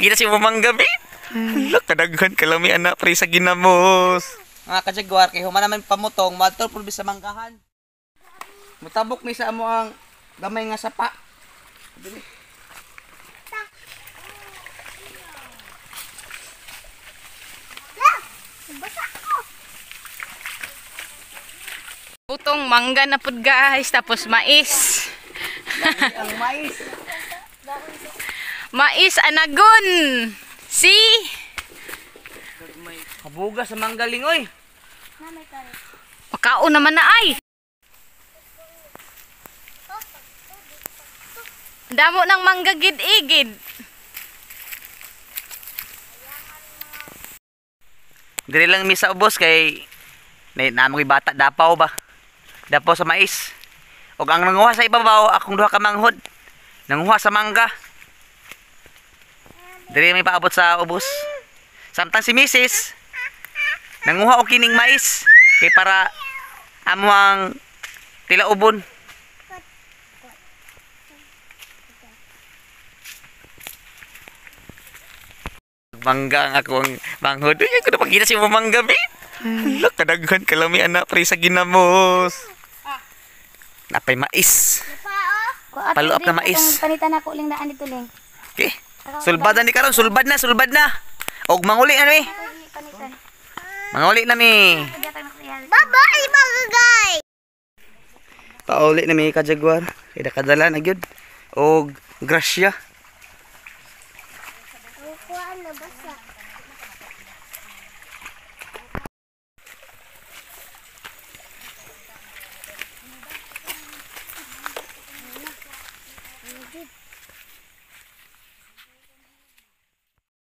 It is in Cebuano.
Napakita si mangga be. Hala, kadaghan kalami anak pre sa ginamos. Mga kajaguar, kay human naman pamutong, moadto pud sa manggahan. Mutabok mi sa amo ang gamay nga sapa. Dili. Putong mangga na pud guys, tapos mais. Ang mais. Mais anagon. See? Kabuga sa manggaling oy. Makaon naman na ay. Damo ng mangga gid igid. Dili lang mi sa ubos kay na namoy bata dapaw ba. Dapaw sa mais. Og ang nanguha sa ibabaw akong duha ka manghod. Nanguha sa mangga. Dili mi paabot sa ubos. Samtang si Mrs. nanguha og kining mais kay para amo ang tilaubon. Mangga ang akong manghod. Uy, ako napakita si mangga be. Hala, kadaghan kalami anak pre sa ginamos. Napay mais. Follow up na mais. Panitan ako ling daan dito ling. Okay. Sulbad na ni karon, sulbad na, sulbad na. Og manguli ano eh. Panitan. Manguli na mi. Bye-bye mga guys. Pauli na mi ka jaguar. Kay nakadala na gyud. Og grasya. Kuan na basa.